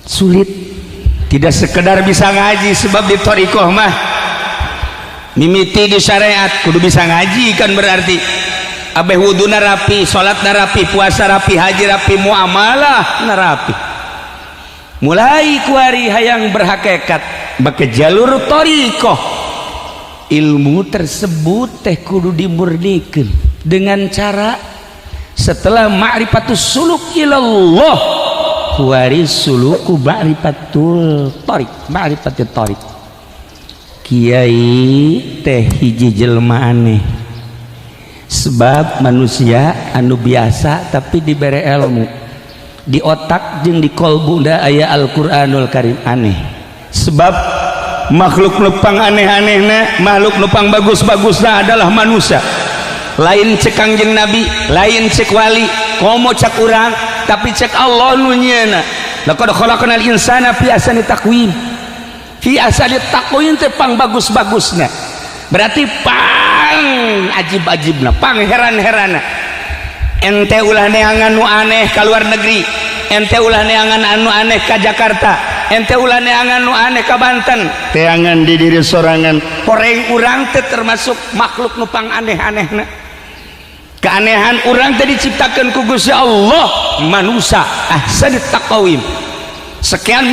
Sulit, tidak sekedar bisa ngaji, sebab di thoriqoh mah mimiti di syariat kudu bisa ngaji kan. Berarti abeh wuduna rapi, salat rapi, puasa rapi, haji rapi, muamalah rapi. Mulai kuari hayang berhakikat make jalur thoriqoh, ilmu tersebut teh kudu dimurnikan dengan cara setelah ma'rifatus suluk ilallah, kuari suluku ma'rifatul thoriq, ma'rifatul thoriq. Kiai teh hiji jelma aneh, sebab manusia anu biasa tapi diberi ilmu di otak jeung di kolbu da aya Al-Qur'anul Karim. Aneh sebab makhluk nu pang aneh-anehna, makhluk nu pang bagus-bagusna adalah manusia. Lain cek Kangjeng Nabi, lain cek wali, komo cek urang, tapi cek Allah nu nyieuna. Laqad khalaqnal insana fi ahsani taqwim. Fi ahsani taqwim teh pang bagus-bagusna, berarti pang ajib-ajibna, pang heran-herana. Ente ulah neangan nu aneh ka luar negeri, ente ulah neangan anu aneh ka Jakarta, ente ulah neangan nu aneh ka Banten, teangan di diri sorangan. Poreng urang teh termasuk makhluk nu pang aneh-anehna. Keanehan urang teh diciptakan ku Gusti Allah manusia ahsani taqwim sekian.